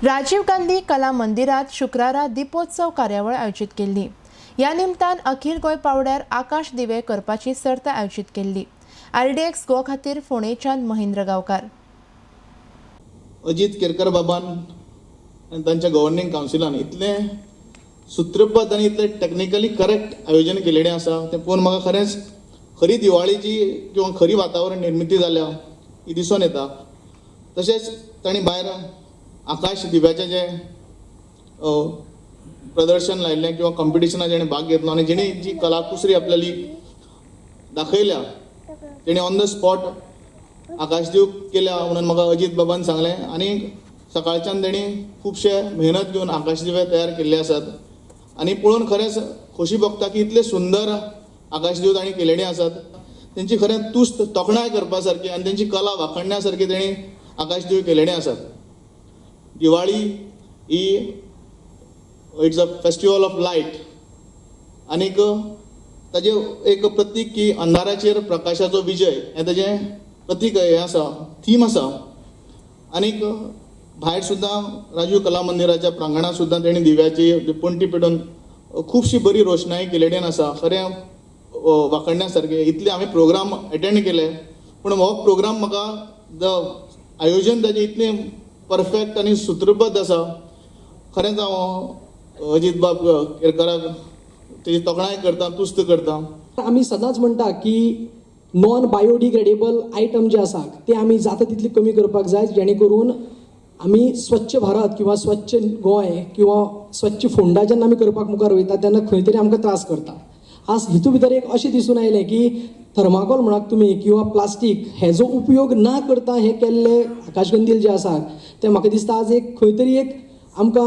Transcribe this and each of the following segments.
राजीव गांधी कला मंदिरात शुक्रारा दीपोत्सव कार्यावळ आयोजीत केल्ली. ह्या निमतान अखिल गोंय पावड्यार आकाश दिवे करपाची सर्त आयोजीत केल्ली. आरडीएक्स गोवा खातीर फोंडेच्यान महेंद्र गांवकार. अजीत केरकर बाबान आनी तांच्या गव्हर्निंग कावन्सिलान इतलें सूत्रबद्ध आनी इतलें टॅक्निकली करेक्ट आयोजन केलेलें आसा तें पळोवन म्हाका खरेंच खरी दिवाळीची किंवा खरी वातावरण निर्मिती जाल्या ही दिसून येता. तशेंच तांणी भायर आकाश दिव्याचें जें प्रदर्शन लायिल्लें किंवा कॉम्पिटिशनात जेणें भाग घेतलो आनी जेणी जी कलाकुसरी आपल्याली दाखयल्या तेणी ऑन the spot आकाशदीव केल्या म्हणून म्हाका अजीत बाबान सांगलें. आनी सकाळच्यान तेणी खुबशे मेहनत घेवन आकाशदिवे तयार केल्ले आसात आनी पळोवन खरेंच खोशी भोगता की इतले सुंदर आकाशदिव तांणी केलेले आसात. तेंची खरें तुस्त तोखणाय करपा सारकी आनी तेंची कला वाखणण्या सारकी तेणी आकाशदिव केलेले आसात. दिवाळी ही it's a festival of light आनीक ताजें एक प्रतीक की अंधाराचेर प्रकाशाचो विजय हें ताजें प्रतीक हें आसा, थीम आसा. आनीक भायर सुद्दां राजीव कला मंदिराच्या प्रांगणांत सुद्दां तेणी दिव्याची पणटी पेटोवन खुबशी बरी रोशणाई केलेली आसा. खरें वाखणण्या सारकें इतले आमी प्रोग्राम एटेंड केले पूण हो प्रोग्राम म्हाका the आयोजन ताजें इतलें परफेक्ट आनी सूत्रबद्ध आसा. खरेंच हांव अजीत बाब केरकराक तेजी तोखणाय करता, तुस्त करता. आमी सदांच म्हणटा की नॉन बायोडिग्रेडेबल आयटम जे आसा ते आमी जाता तितले कमी करपाक जाय, जेणे करून आमी स्वच्छ भारत किंवा स्वच्छ गोंय किंवा स्वच्छ फोंडा जेन्ना आमी करपाक मुखार वयता तेन्ना खंय तरी आमकां त्रास करता. आज हितू भितर एक अशें दिसून आयलें की थर्माकोल म्हणाक तुमी किंवा प्लास्टीक हेजो उपयोग ना करता हे केल्ले आकाशकंदील जे आसा ते म्हाका दिसता आज एक खंय तरी एक आमकां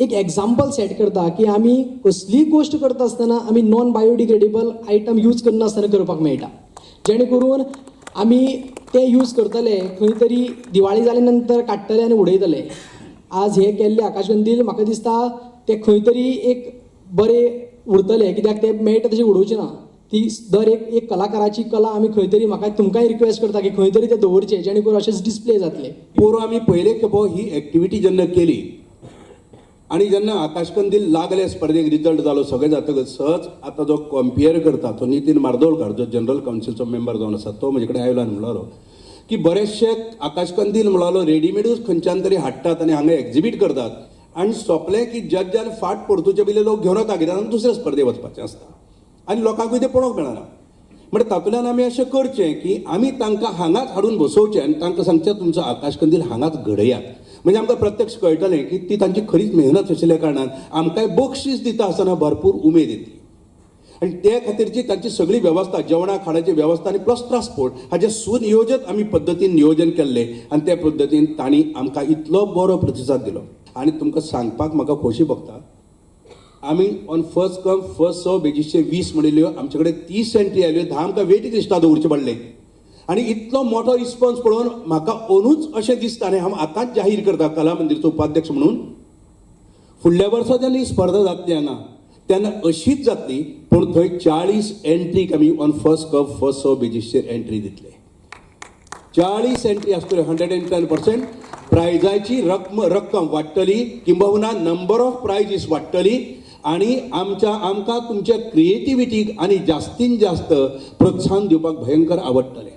एक एग्जाम्पल सेट करता की आमी कसलीय गोश्ट करता आसतना आमी नॉन बायोडिग्रेडेबल आयटम यूज करनासतना करपाक मेळटा, जेणे करून आमी ते यूज करतले खंय तरी दिवाळी जाले नंतर काडटले आनी उडयतले. आज हे केल्ले आकाशकंदील म्हाका दिसता ते खंय तरी एक बरे उरतले, कित्याक ते मेळटा तशें उडोवचे ना. ती दर एक एक कलाकाराची कला आमी खंय तरी म्हाका तुमकांय रिक्वेस्ट करता की खंय तरी ते दवरचे जेणे करून अशेच डिस्प्ले जातले. पोरूं आमी पयले खेपो ही एक्टिविटी जेन्ना केली आनी जेन्ना आकाशकंदील लागले स्पर्धेक रिजल्ट जालो सगळें जातकच सहज आतां जो कंपेयर करता तो नितीन मार्दोळकार जो जनरल कावन्सिलचो मेंबर जावन आसा तो म्हजे कडेन आयलो आनी म्हणलो की बरेचशे आकाशकंदील म्हणलो रेडीमेडूच खंयच्यान तरी हाडटात आनी हांगा एक्झिबीट करतात आनी सोंपलें की जज्जान फाट परतुचे पयलीं लोक घेवन वता कित्याक दुसऱ्या स्पर्धेक वचपाचें आसता आनी लोकांकूय तें पळोवंक मेळना. म्हणटा तातूंतल्यान आमी अशें करचें की आमी तांकां हांगाच हाडून बसोवचें आनी तांकां सांगचें तुमचो आकाशकंदील हांगाच घडयात, म्हणजे आमकां प्रत्यक्ष कळटलें की ती तांची खरीच मेहनत आशिल्ल्या कारणान आमकांय बक्षीस दिता आसतना भरपूर उमेद येतली. आनी ते खातीरची तांची सगळी वेवस्था, जेवणा खाणाची वेवस्था आनी प्लस ट्रान्सपोर्ट हाजें सुनियोजीत आमी पद्दतीन नियोजन केल्लें आनी त्या पद्दतीन तांणी आमकां इतलो बरो प्रतिसाद दिलो. आनी तुमकां सांगपाक म्हाका खोशी भोगता, आमी on first come first serve बेजीसचेर 20 म्हणिल्ल्यो, आमचे कडेन 30 एंट्री आयल्यो, 10 आमकां वेटींग लिस्टार दवरचें पडलें. आनी इतलो मोठो रिस्पॉन्स पळोवन म्हाका अंदूच अशें दिसता आनी हांव आतांच जाहीर करता कला मंदिरचो उपाध्यक्ष म्हणून, फुडल्या वर्सा जेन्ना ही स्पर्धा जातली हांगा तेन्ना अशीच जातली, पूण थंय 40 एंट्रीक आमी on first come first serve बेजीसचेर entry दितले. 40 एंट्री आसतल्यो, 110% प्रायजाची रक्कम वाडटली, किंबहुना नंबर ऑफ प्रायजीस वाडटली आनी आमकां तुमच्या क्रिएटिविटीक आनी जास्तीन जास्त प्रोत्साहन दिवपाक भयंकर आवडटलें.